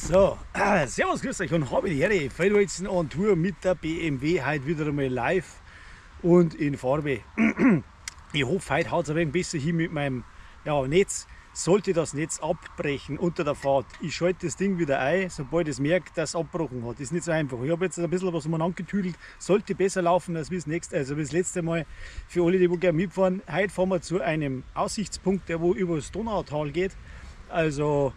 So, servus, grüß euch und habe die Ehre. Feldwalzen on Tour mit der BMW heute wieder einmal live und in Farbe. Ich hoffe, heute haut es ein wenig besser hin mit meinem, ja, Netz. Sollte das Netz abbrechen unter der Fahrt, ich schalte das Ding wieder ein, sobald es merkt, dass es abbrochen hat. Das ist nicht so einfach. Ich habe jetzt ein bisschen was umeinander getüdelt. Sollte besser laufen als das nächste, also das letzte Mal. Für alle, die wo gerne mitfahren, heute fahren wir zu einem Aussichtspunkt, der wo über das Donautal geht. Also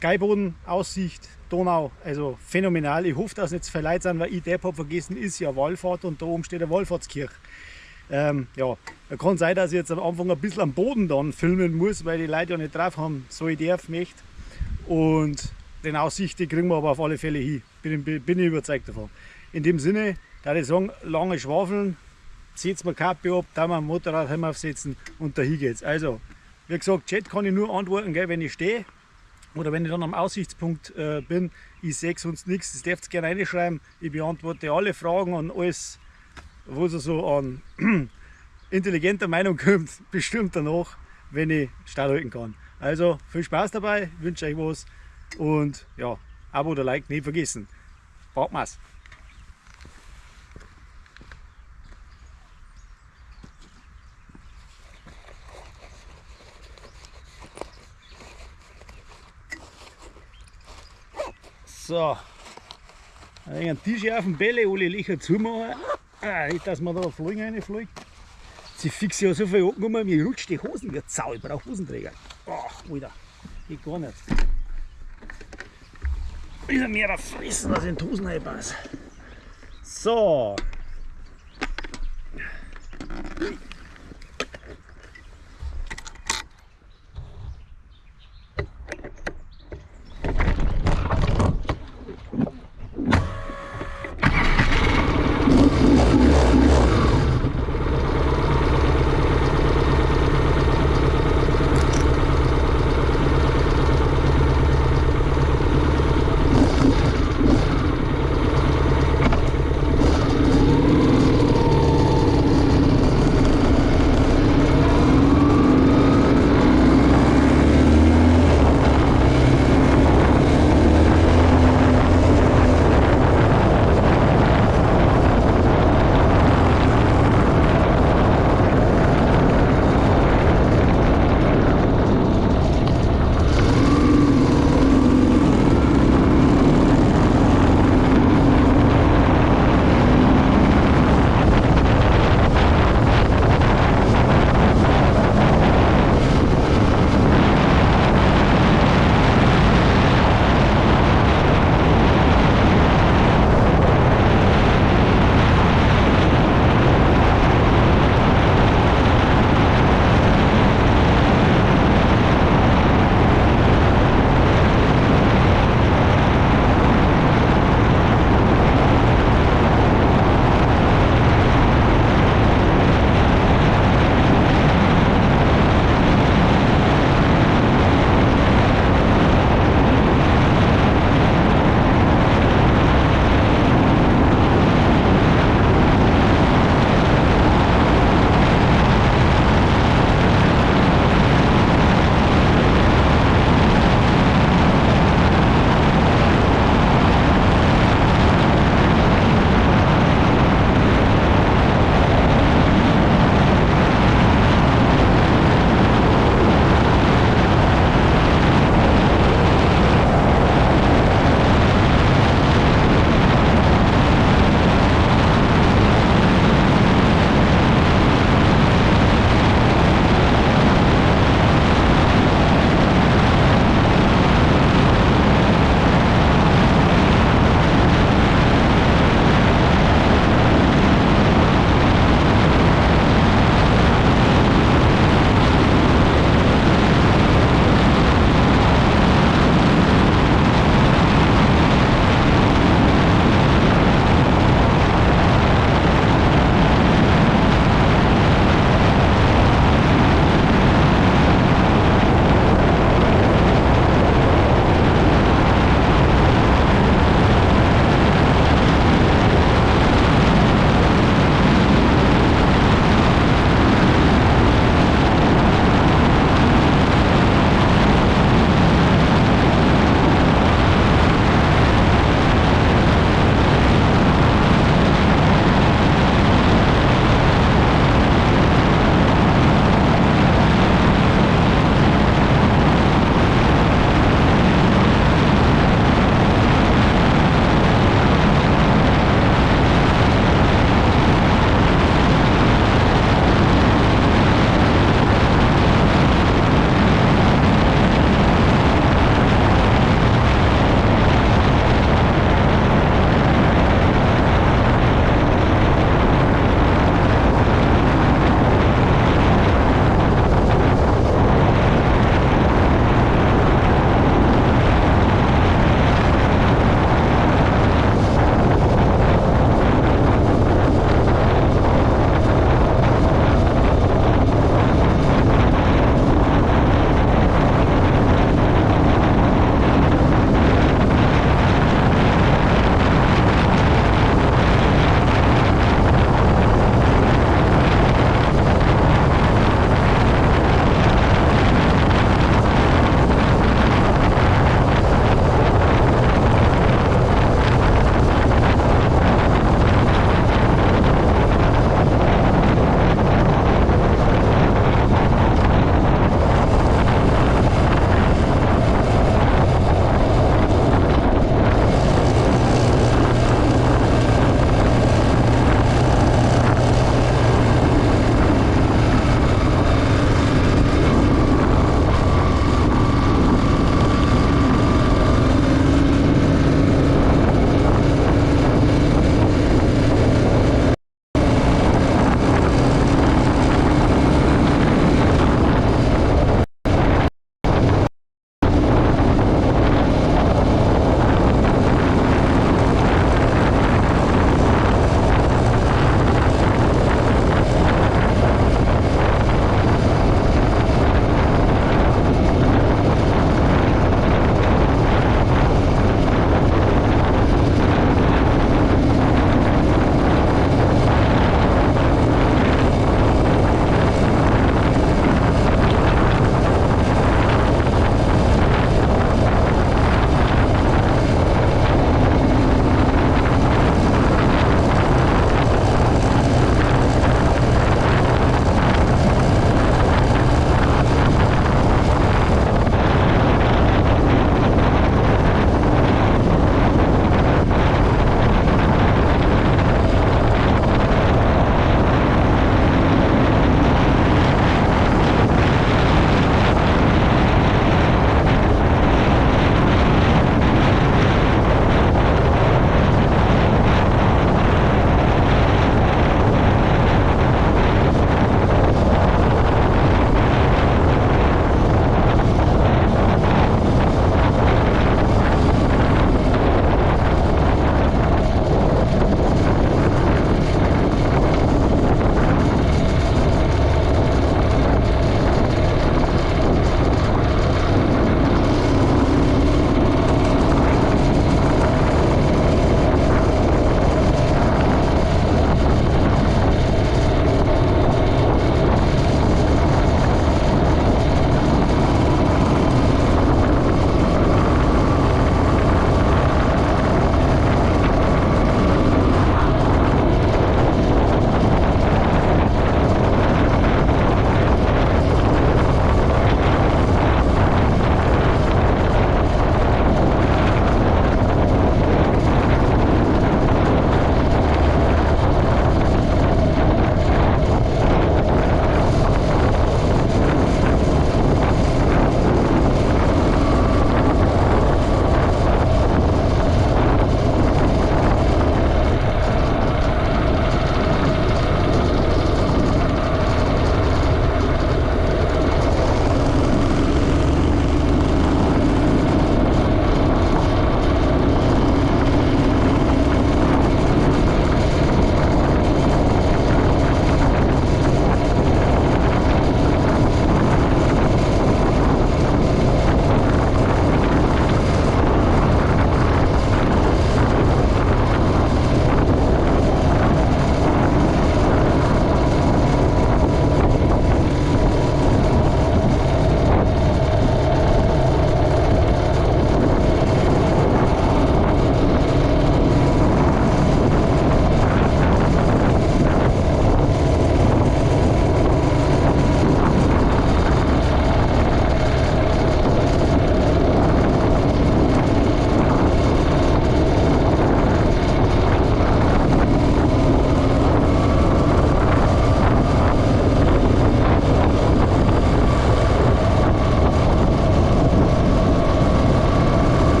Gäuboden, Aussicht, Donau, also phänomenal. Ich hoffe, dass nicht zu viele Leute sind, weil ich Depp hab vergessen, ist ja Wallfahrt und da oben steht eine Wallfahrtskirche. Ja, kann sein, dass ich jetzt am Anfang ein bisschen am Boden dann filmen muss, weil die Leute ja nicht drauf haben, so ich darf, möchte. Und den Aussicht, die kriegen wir aber auf alle Fälle hin. Bin ich überzeugt davon. In dem Sinne, da ich sagen, lange Schwafeln, zieht's mir Kappe ab, da wir am Motorrad heim aufsetzen und dahin geht's. Also, wie gesagt, Chat kann ich nur antworten, gell, wenn ich stehe. Oder wenn ich dann am Aussichtspunkt bin, ich sehe sonst nichts, das dürft ihr gerne reinschreiben. Ich beantworte alle Fragen und alles, wo es so an intelligenter Meinung kommt, bestimmt danach, wenn ich standhalten kann. Also viel Spaß dabei, wünsche euch was und ja, Abo oder Like nicht vergessen. Packen wir's. So, ein Tisch auf dem Bälle, alle Löcher zumachen. Ah, nicht, dass man da Fliegen reinfliegt. Sie fix ja so viel angenommen, mir rutscht die Hosen wie Sau. Ich brauche Hosenträger. Ach, Alter, geht gar nicht. Ist ja mehr fressen, als in die Hosen reinpasse. So.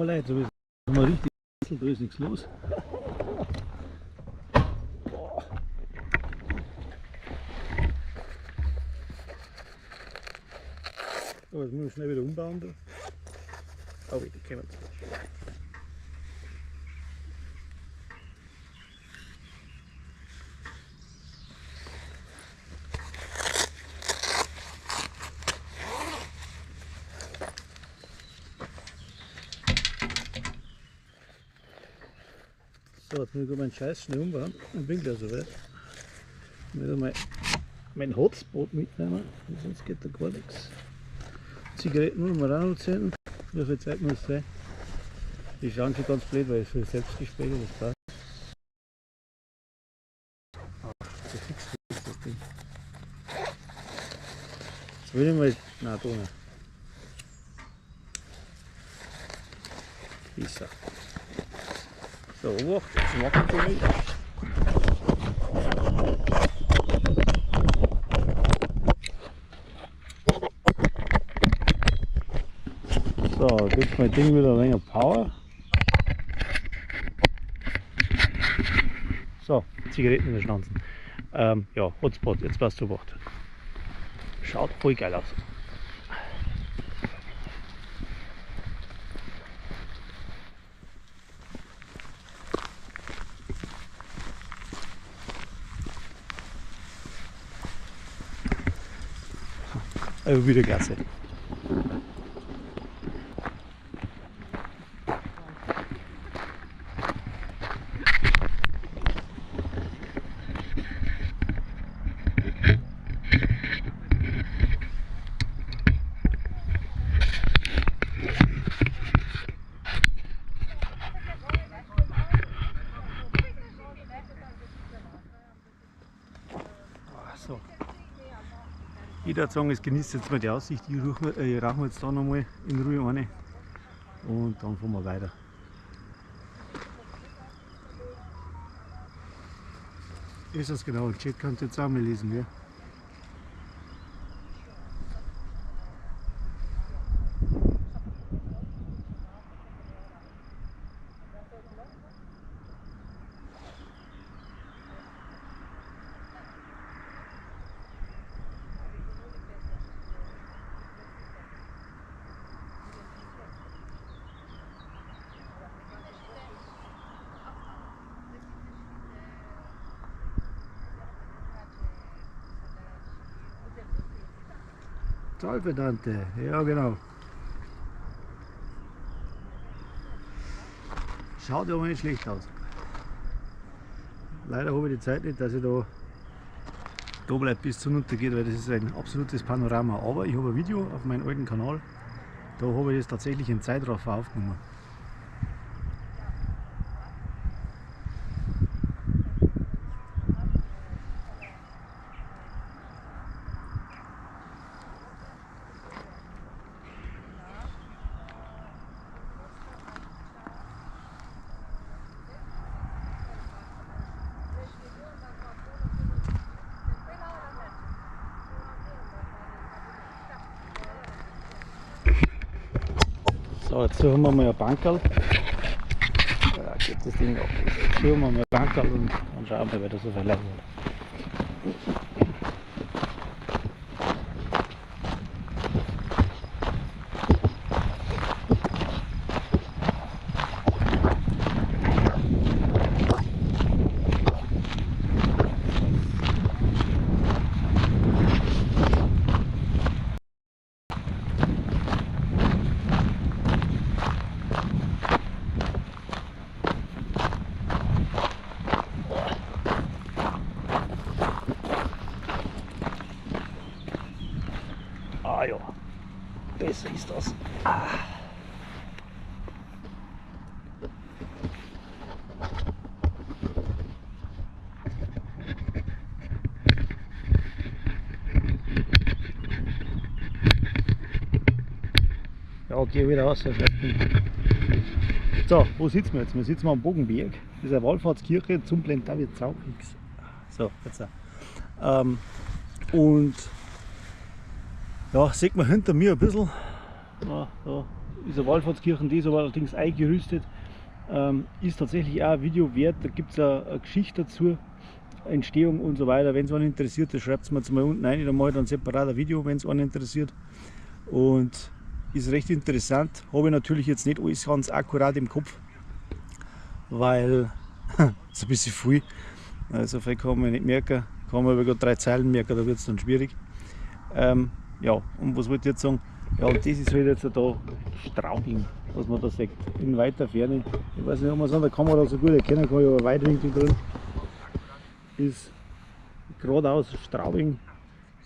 Leute, so ist mal richtig, da ist nichts los. Boah. So, jetzt muss ich schnell wieder umbauen. Da. Oh, die kommen. So, jetzt muss ich meinen Scheiß schnell umbauen und bin gleich soweit. Ich muss mal meinen Hotspot mitnehmen, sonst geht da gar nichts. Zigaretten muss man auch noch zünden. Wie viel Zeit muss es sein? Die schauen schon ganz blöd, weil ich für Selbstgespräche das passt. Ach, so fix ist das Ding. Jetzt will ich mal. Nein, da nicht. Besser. So, Obacht, jetzt wackelt er nicht. So, gibt mein Ding wieder ein wenig Power. So, Zigaretten in der Schnauze. Ja, Hotspot, jetzt passt Obacht. Schaut voll geil aus. Also wieder klasse. So. Ich würde sagen, es genießt jetzt mal die Aussicht. Ich rauche mir jetzt da nochmal in Ruhe eine und dann fahren wir weiter. Ist das genau? Den Chat könnt ihr jetzt auch mal lesen, gell? Salve-Tante, ja genau. Schaut aber nicht schlecht aus. Leider habe ich die Zeit nicht, dass ich da bleibe, bis es runter geht, weil das ist ein absolutes Panorama. Aber ich habe ein Video auf meinem alten Kanal, da habe ich das tatsächlich in Zeitraffer aufgenommen. So, jetzt suchen wir mal ein Bankerl. Ja, geht das Ding ab. Jetzt suchen wir mal ein Bankerl und dann schauen wir, wer da so viel Leute hat. Ah ja, besser ist das. Ah. Ja, geh wieder raus. So, wo sitzen wir jetzt? Wir sitzen am Bogenberg. Das ist eine Wallfahrtskirche zum Plentavit Zauchix. So, jetzt. Und ja, sieht man hinter mir ein bisschen. Ja, da Ist eine Wallfahrtskirche, die ist aber allerdings eingerüstet. Ist tatsächlich auch ein Video wert, da gibt es eine Geschichte dazu, Entstehung und so weiter. Wenn es einen interessiert, dann schreibt es mir jetzt mal unten rein, dann mache ich dann separat ein Video, wenn es einen interessiert. Und ist recht interessant, habe ich natürlich jetzt nicht alles ganz akkurat im Kopf, weil es ein bisschen viel. Also viel kann man nicht merken, kann man aber gerade 3 Zeilen merken, da wird es dann schwierig. Ja, und was wollte ich jetzt sagen? Ja, und das ist halt jetzt da Straubing, was man da sieht, in weiter Ferne. Ich weiß nicht, ob man es an der Kamera so gut erkennen kann, aber Weitwinkel drin ist geradeaus Straubing.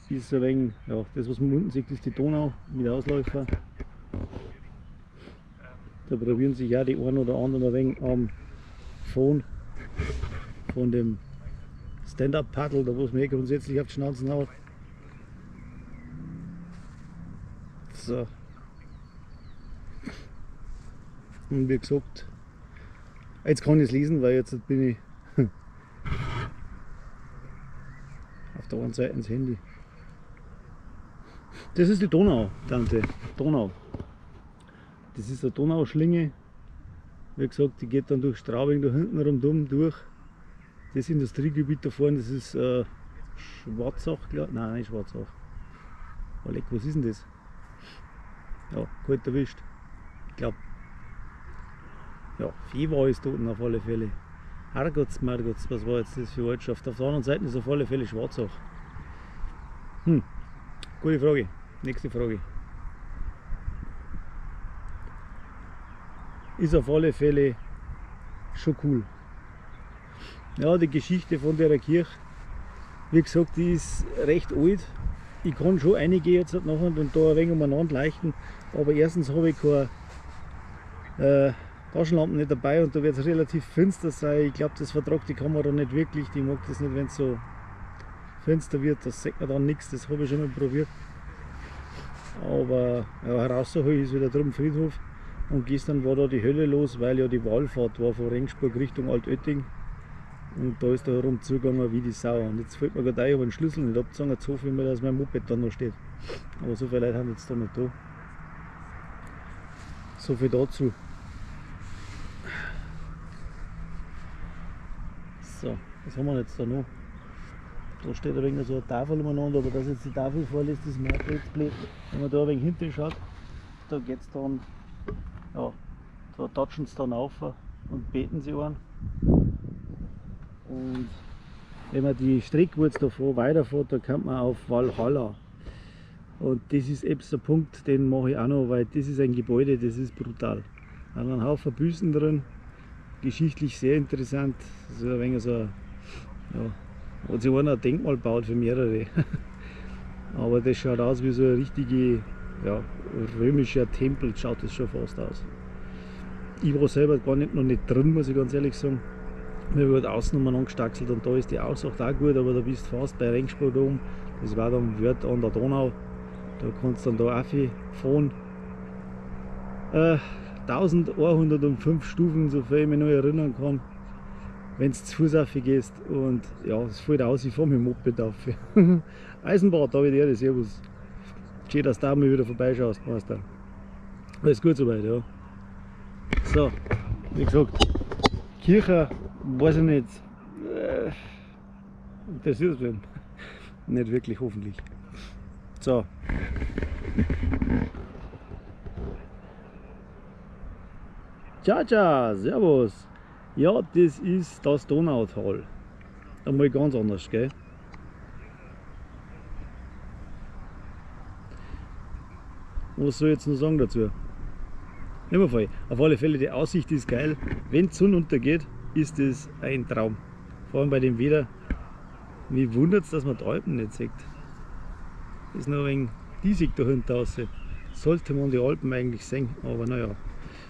Ist ein wenig, ja, das, was man unten sieht, ist die Donau mit Ausläufer. Da probieren sich ja die einen oder anderen ein wenig am Phone von dem Stand-Up-Paddle, da wo es mir grundsätzlich auf die Schnauze haut. So. Und wie gesagt, jetzt kann ich es lesen, weil jetzt bin ich auf der einen Seite ins Handy. Das ist die Donau, Tante. Donau. Das ist eine Donauschlinge. Wie gesagt, die geht dann durch Straubing da hinten rundum durch. Das Industriegebiet da vorne, das ist Schwarzach, glaub ich. Nein, nicht Schwarzach. Oh, leck, was ist denn das? Ja, kalt erwischt. Ich glaub, ja, Vieh ist dort auf alle Fälle. Herrgotts, Margotts, was war jetzt das für Ortschaft? Auf der anderen Seite ist auf alle Fälle Schwarzach. Gute Frage. Nächste Frage. Ist auf alle Fälle schon cool. Ja, die Geschichte von der Kirche, wie gesagt, die ist recht alt. Ich kann schon einige jetzt noch und da ein wenig umeinander leichten, aber erstens habe ich keine Taschenlampen nicht dabei und da wird es relativ finster sein. Ich glaub, das vertragt die Kamera nicht wirklich. Die mag das nicht, wenn's so finster wird, das sieht man dann nichts. Das habe ich schon mal probiert. Aber ja, herauszuholen ist wieder drüben Friedhof. Und gestern war da die Hölle los, weil ja die Wallfahrt war von Regensburg Richtung Altötting. Und da ist der herum zugegangen wie die Sau. Und jetzt fällt mir gerade ein, ich habe einen Schlüssel nicht abgezogen, jetzt hoffe ich mir, dass mein Moped da noch steht. Aber so viele Leute haben jetzt da nicht da. So viel dazu. So, was haben wir jetzt da noch? Da steht ein wenig so eine Tafel umeinander, aber dass jetzt die Tafel vorliest, ist mir auch blöd. Wenn man da ein wenig hinten schaut, da geht's dann, ja, da tatschen sie dann auf und beten sie an. Und wenn man die Strecke, wo jetzt davor weiterfährt, da kommt man auf Walhalla. Und das ist eben so ein Punkt, den mache ich auch noch, weil das ist ein Gebäude, das ist brutal. Da haben einen Haufen Büsten drin, geschichtlich sehr interessant. Das ist ein wenig so ein, ja, hat sich einer ein Denkmal gebaut für mehrere. Aber das schaut aus wie so ein richtiger, ja, römischer Tempel, schaut das schon fast aus. Ich war selber gar nicht, noch nicht drin, muss ich ganz ehrlich sagen. Wir haben halt außen umeinander gestaxelt und da ist die Aussicht auch gut, aber da bist du fast bei Regensburg oben. Das war dann Wörth an der Donau. Da kannst du dann da auch viel fahren. 1105 Stufen, sofern ich mich noch erinnern kann, wenn du zu Fuß rauf gehst. Und ja, es fällt aus, ich fahr mit dem Moped auf. Eisenbahn, da wieder Erde, servus. Schön, dass du da mal wieder vorbeischaust, Meister. Alles gut soweit, ja. So, wie gesagt, Kirche, weiß ich nicht, interessiert es mich nicht wirklich, hoffentlich. So. Ciao, ciao, servus. Ja, das ist das Donautal. Einmal ganz anders, gell? Was soll ich jetzt noch sagen dazu? Nicht mehr voll. Auf alle Fälle, die Aussicht ist geil. Wenn die Sonne untergeht, ist es ein Traum. Vor allem bei dem Wetter. Mich wundert's, dass man die Alpen nicht sieht. Ist noch ein wenig diesig da hinten raus. Sollte man die Alpen eigentlich sehen, aber naja.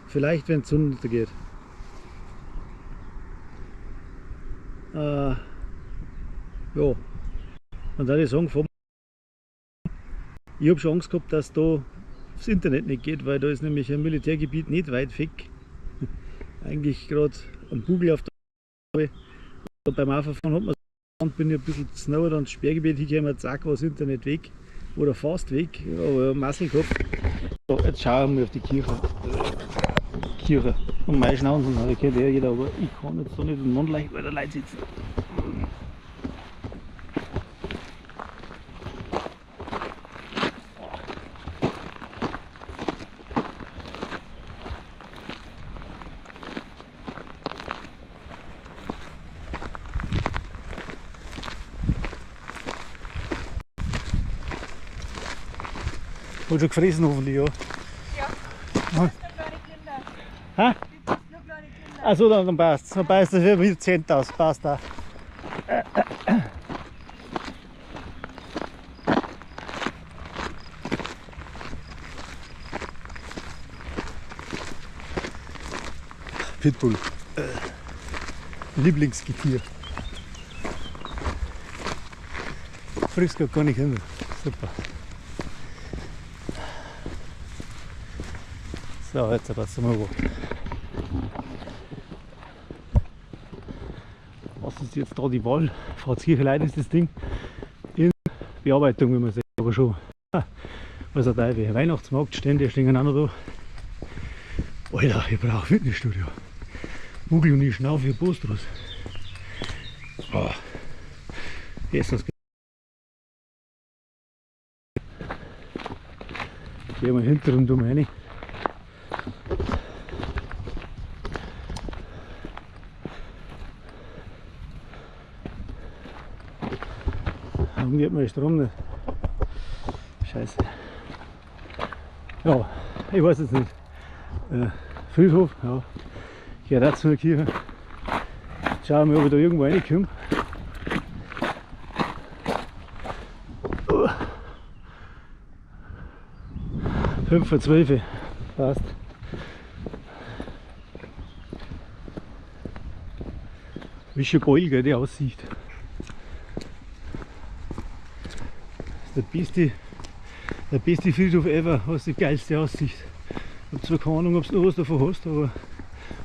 Vielleicht, wenn die Sonne untergeht. Ja. Und dann ich sagen, ich hab schon Angst gehabt, dass da das Internet nicht geht, weil da ist nämlich ein Militärgebiet nicht weit weg. Eigentlich grad am Bugel auf der Da beim Auffahren hat man so, bin ich ein bisschen zu nah ans Sperrgebiet hingekommen, zack, war das Internet weg oder fast weg, aber Muskel gehabt. So, jetzt schauen wir auf die Kirche. Kirche. Und meine Schnauzen, das kennt eh jeder, aber ich kann jetzt da nicht miteinander leicht weil da Leute sitzen. Hat schon gefressen hoffentlich, ja. Ja. Du bist nur kleine Kinder. Hä? Du bist nur kleine Kinder. Achso, dann passt es. Dann passt es mit 10.000. Passt auch. Pitbull. Lieblingsgetier. Frisch gar nicht hin. Super. So, jetzt aber zum Mal. Was ist jetzt da die Wahl? Pfalzkirche ist das Ding in Bearbeitung, wie man sieht, aber schon. Was ein Teufel. Weihnachtsmarkt, Stände stehen auch noch da. Alter, ich brauche Fitnessstudio. Google und ich schnaufe hier Post raus. Oh. Jetzt gehen wir hinter und um rein. Warum geht mein Strom nicht? Scheiße. Ja, ich weiß es nicht. Friedhof, ja. Ich gehe auch zu der Kirche. Schauen wir mal, ob ich da irgendwo reinkomme. Oh. 11:55. Passt. Ist schon geil, gell, die Aussicht. Das ist der beste Friedhof ever, hast die geilste Aussicht. Ich hab zwar keine Ahnung, ob du noch was davon hast, aber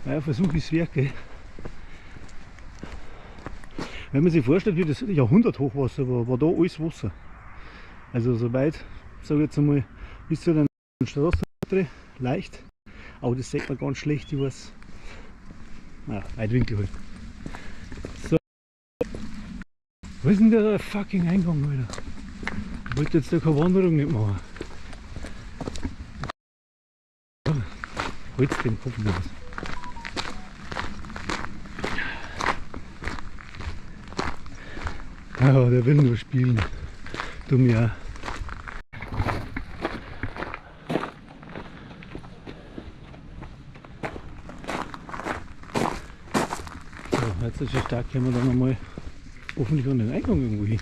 mein Versuch ist wert, gell. Wenn man sich vorstellt, wie das Jahrhunderthochwasser war, war da alles Wasser. Also soweit, sag ich jetzt einmal, bis zu den Straßen leicht, aber das sieht man ganz schlecht, ich weiß. Na, Weitwinkel halt. So. Wo ist denn der fucking Eingang, Alter? Ich wollte jetzt da keine Wanderung nicht machen. Holz den Kopf los. Ja, der will nur spielen. Dumm ja. So, jetzt ist schon stark, können wir dann nochmal hoffentlich an den Eingang irgendwo hin.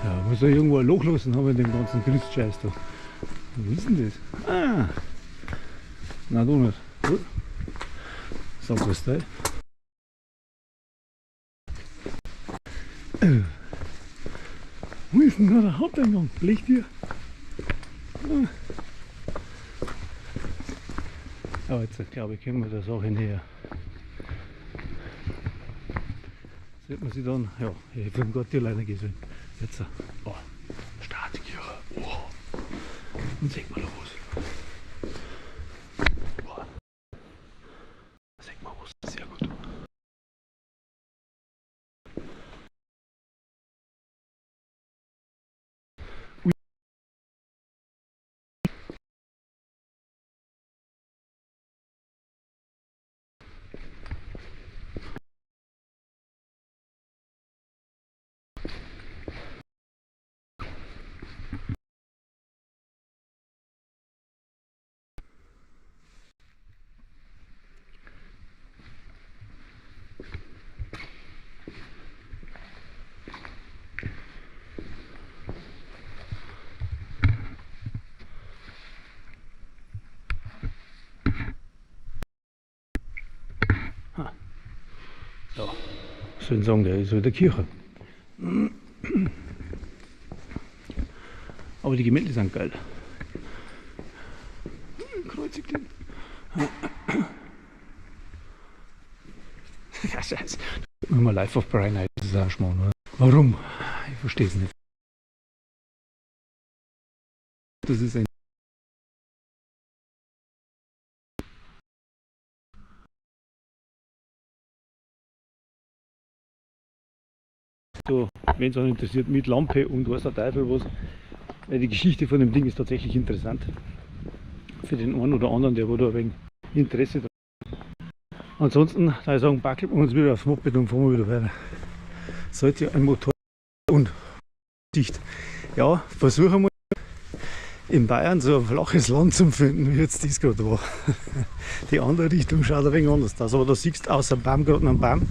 Ja, muss ja irgendwo ein Loch lassen haben in dem ganzen Christscheiß da. Wo ist denn das? Ah! Nein, da nicht. Sakristei. Wo ist denn da der Haupteingang? Blechtier. Aber jetzt glaube ich, kommen wir der Sache näher. Sieht man sie dann? Ja, ich bin Gott, die alleine gesehen. Jetzt, oh, Staatskirche. Oh. Und sieht man da was. Oh. Sieht man was, sehr gut. Ui. Ja, schön sagen, der ist in der Kirche. Aber die Gemälde sind geil. Kreuzig den. Ja, scheiße. Immer Life of Brian, das ist auch Schmarrn, oder? Warum? Ich verstehe es nicht. Das ist ein so, wenn es euch interessiert, mit Lampe und weiß der Teufel was. Weil die Geschichte von dem Ding ist tatsächlich interessant. Für den einen oder anderen, der wo da ein wenig Interesse dran hat. Ansonsten, da ich sagen, packeln wir uns wieder aufs Moped und fahren wir wieder weiter. Sollte ein Motor und Sicht. Ja, versuchen wir in Bayern so ein flaches Land zu finden, wie jetzt das gerade war. Die andere Richtung schaut ein wenig anders aus, aber da siehst du außer dem Baum gerade noch einen Baum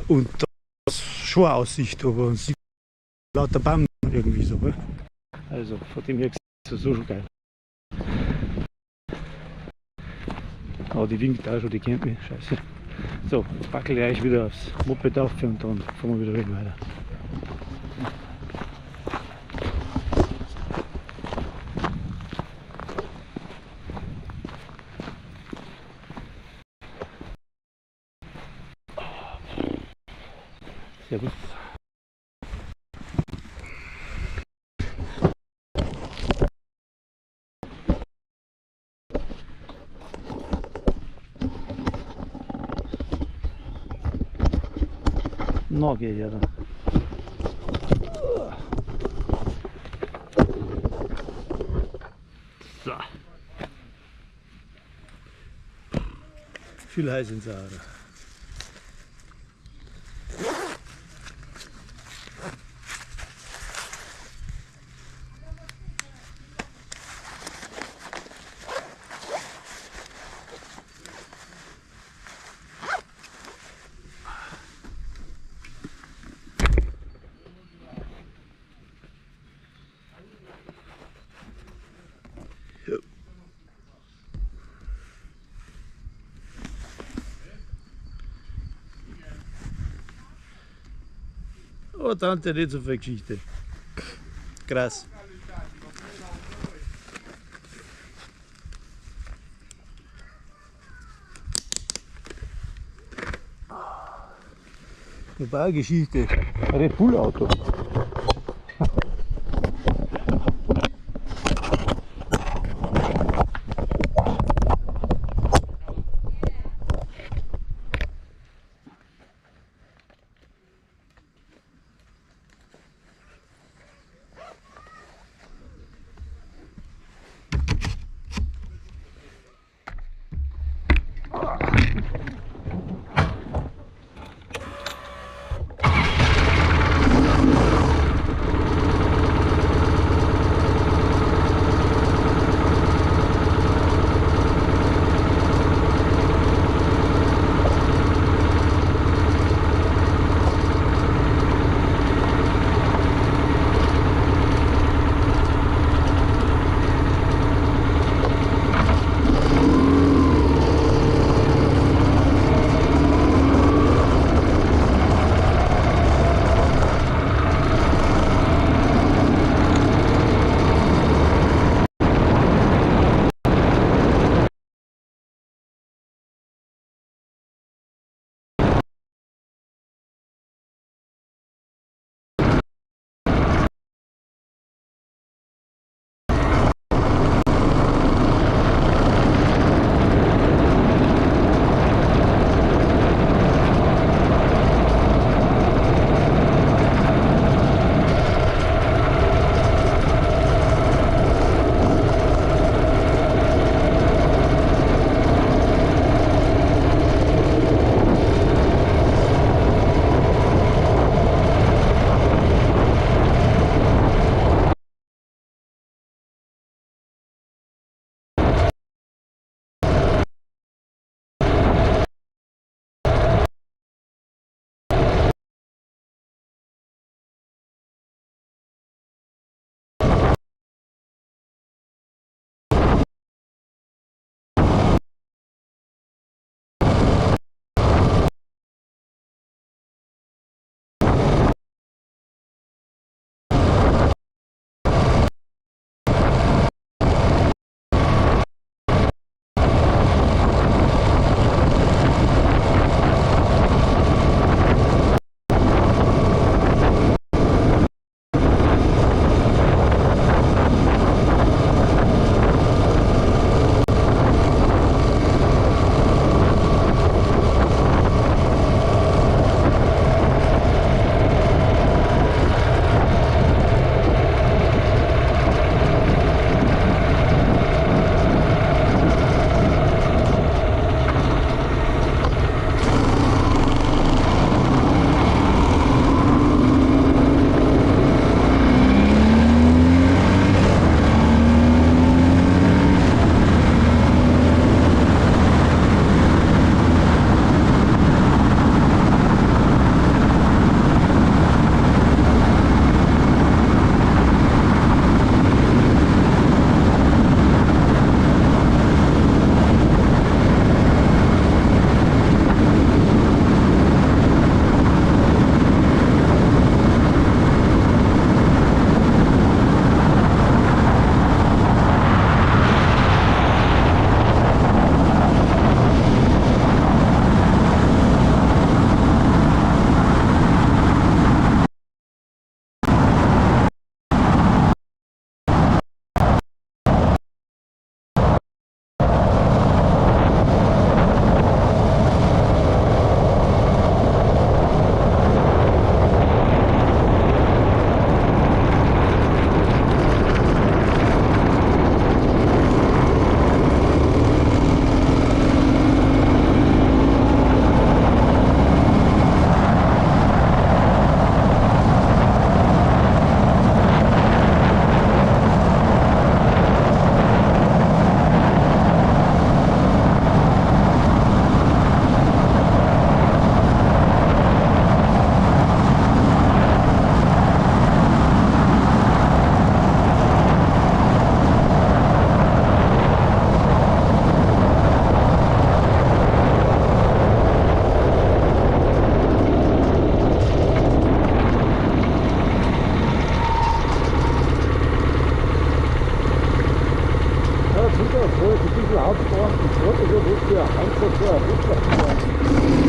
und da ist schon eine Aussicht, aber man sieht lauter Baum irgendwie so. Gell? Also von dem her ist das so schon geil. Aber die winkt auch schon, die kennt mich, scheiße. So, jetzt packel ich euch wieder aufs Moped auf und dann fahren wir wieder weiter. Servus. Na, geh her da. So. Viel heiß in Sahara. Oh, Tante, nicht so viel Geschichte. Krass. Eine Baugeschichte. Red Bull Auto. jetzt ein bisschen aufgefahren. Ich frage mich, was für ein Einsatz für ein Rucksack.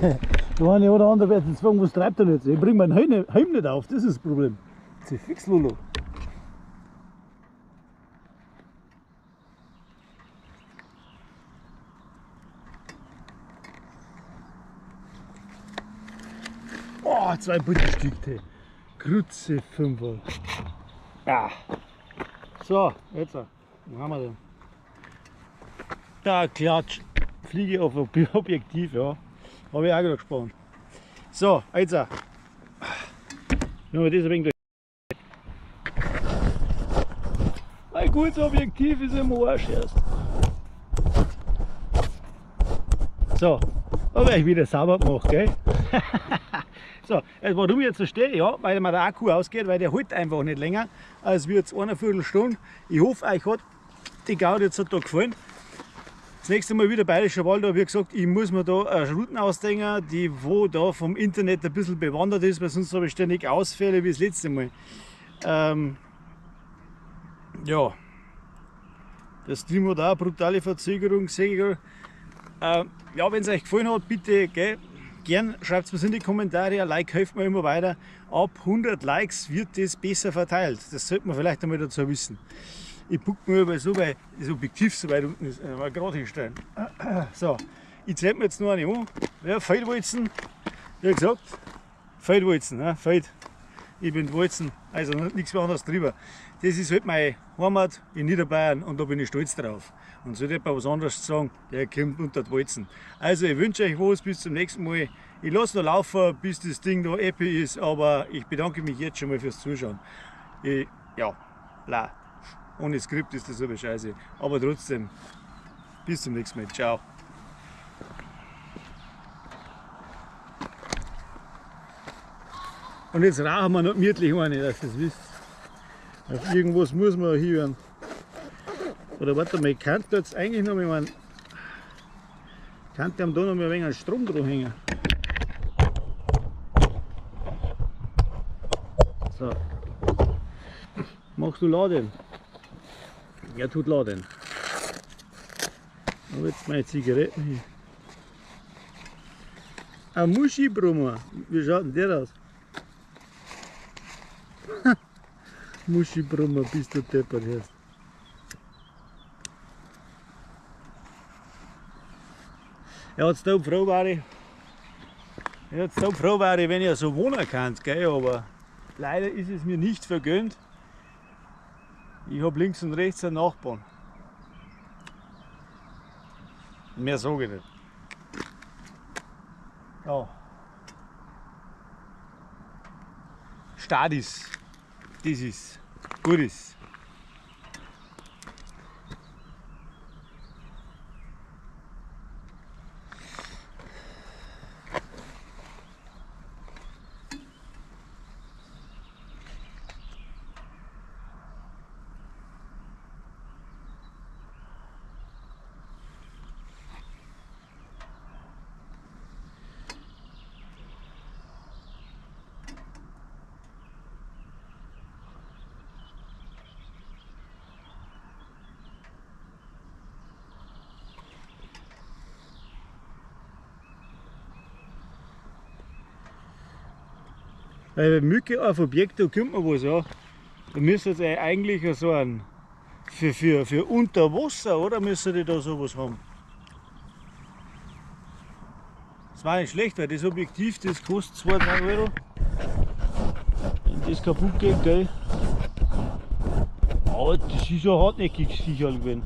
Da eine oder andere wird jetzt fragen, was treibt er jetzt? Ich bringe meinen Helm nicht auf, das ist das Problem. Das ist fix, Lolo. Oh, 2 Butterstücke. Grütze 5. Ja. So, jetzt. Was haben wir denn? Da klatsch. Fliege auf Objektiv, ja. Habe ich auch gerade gespannt. So, jetzt. Nur das ein wenig durch. Mein gutes Objektiv ist im Arsch erst. So, habe ich wieder sauber gemacht, gell? So, also warum ich jetzt so stehe, ja, weil mir der Akku ausgeht, weil der hält einfach nicht länger als wir jetzt eine Viertelstunde. Ich hoffe, euch hat die Gaudi jetzt da gefallen. Das nächste Mal wieder Bayerischer Wald, aber wie gesagt, ich muss mir da eine Routen ausdenken, die wo da vom Internet ein bisschen bewandert ist, weil sonst habe ich ständig Ausfälle wie das letzte Mal. Ja, der Stream hat auch eine brutale Verzögerung, sehe ich gerade. Ja, wenn es euch gefallen hat, bitte, gell, gern schreibt es mir in die Kommentare, ein Like hilft mir immer weiter. Ab 100 Likes wird das besser verteilt. Das sollte man vielleicht einmal dazu wissen. Ich gucke mir aber so, weil das Objektiv so weit unten ist, mal gerade hinstellen. So, ich zeig mir jetzt noch eine an. Ja, Feldwalzen, wie gesagt, Feldwalzen, ne? Feld. Ich bin Walzen, also nichts mehr anderes drüber. Das ist halt meine Heimat in Niederbayern und da bin ich stolz drauf. Und sollte jemand was anderes sagen, der kommt unter die Walzen. Also ich wünsche euch was, bis zum nächsten Mal. Ich lasse noch laufen, bis das Ding da happy ist, aber ich bedanke mich jetzt schon mal fürs Zuschauen. Ich, ja, la. Ohne Skript ist das aber scheiße. Aber trotzdem, bis zum nächsten Mal. Ciao. Und jetzt rauchen wir noch gemütlich eine, dass ihr das wisst. Auf irgendwas muss man hier. Oder warte mal, ich könnte jetzt eigentlich noch mal einen, könnte am da noch mal ein wenig einen Strom dran hängen. So. Machst du Laden? Er tut Laden. Aber jetzt meine Zigaretten hier. Ein Muschibrummer. Wie schaut denn der aus? Muschibrummer, bist du deppert erst. Ja, jetzt da froh war ich. Jetzt da froh war ich, wenn ich so wohnen kann, gell? Aber leider ist es mir nicht vergönnt. Ich habe links und rechts einen Nachbarn. Mehr sage ich nicht. Ja. Stadis. Das ist gut ist. Weil bei Mücke auf Objekt, da kommt man was, ja. Da müsste jetzt eigentlich so ein für unter Wasser, oder? Müsste die da sowas haben. Das war nicht schlecht, weil das Objektiv, das kostet 2, 3 Euro. Wenn das kaputt geht, gell? Aber das ist ja hartnäckig sicher gewesen.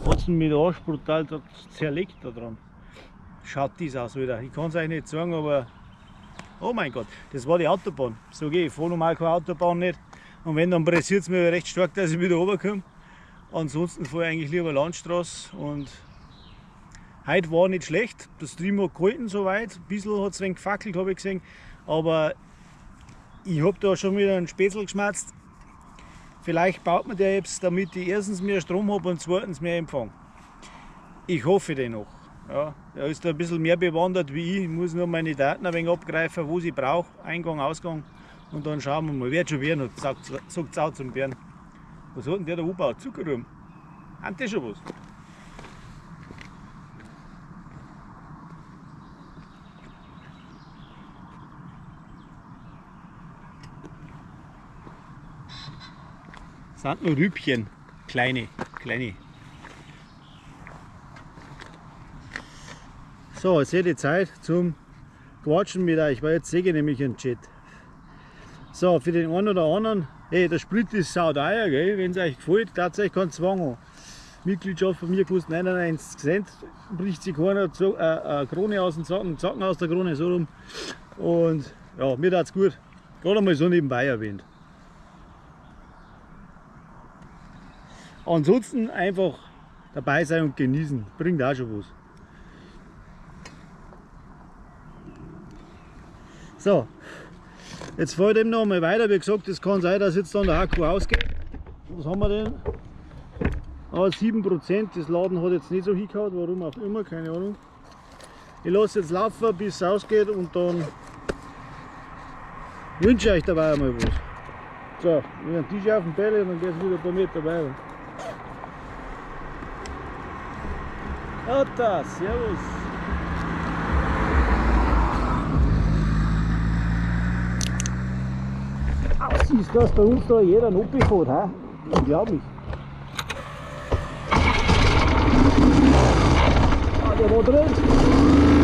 Hat's mit Arsch brutal zerlegt da dran. Schaut das aus wieder. Ich kann's euch nicht sagen, aber. Oh mein Gott, das war die Autobahn. So gehe ich, fahre normal keine Autobahn nicht. Und wenn, dann pressiert es mir recht stark, dass ich wieder runterkomme. Ansonsten fahre ich eigentlich lieber Landstraße. Und heute war nicht schlecht. Das Stream hat gehalten soweit. Ein bisschen hat es ein wenig gefackelt, habe ich gesehen. Aber ich habe da schon wieder einen Spätzl geschmerzt. Vielleicht baut man der jetzt, damit ich erstens mehr Strom habe und zweitens mehr Empfang. Ich hoffe dennoch. Ja, er ist da ein bisschen mehr bewandert wie ich. Ich muss nur meine Daten ein wenig abgreifen, wo sie brauche. Eingang, Ausgang. Und dann schauen wir mal. Wird schon werden, sagt auch zum Bären. Was hat denn der da angebaut? Zuckerrüben. Haben die schon was? Sind nur Rübchen. Kleine, kleine. So, jetzt hätte ich Zeit zum Quatschen mit euch, weil jetzt sehe ich nämlich einen Chat. So, für den einen oder anderen, hey, der Sprit ist sauteuer, gell? Wenn es euch gefällt, tatsächlich keinen Zwang an. Mitgliedschaft von mir kostet 99 Cent, bricht sich keiner Krone aus dem Zacken, Zacken aus der Krone, so rum. Und ja, mir tat's gut. Gerade mal so nebenbei erwähnt. Ansonsten einfach dabei sein und genießen, bringt auch schon was. So, jetzt fahre ich dem noch mal weiter. Wie gesagt, es kann sein, dass jetzt dann der Akku ausgeht. Was haben wir denn? Ah, 7%, das Laden hat jetzt nicht so hingehauen, warum auch immer, keine Ahnung. Ich lasse jetzt laufen, bis es ausgeht und dann wünsche ich euch dabei einmal was. So, wir haben den Tisch auf dem Bälle und dann geht es wieder ein paar Meter weiter. Otta, servus! Aus ist, dass bei uns da jeder ein Opel fährt, hä? Unglaublich. Ah, der war drin.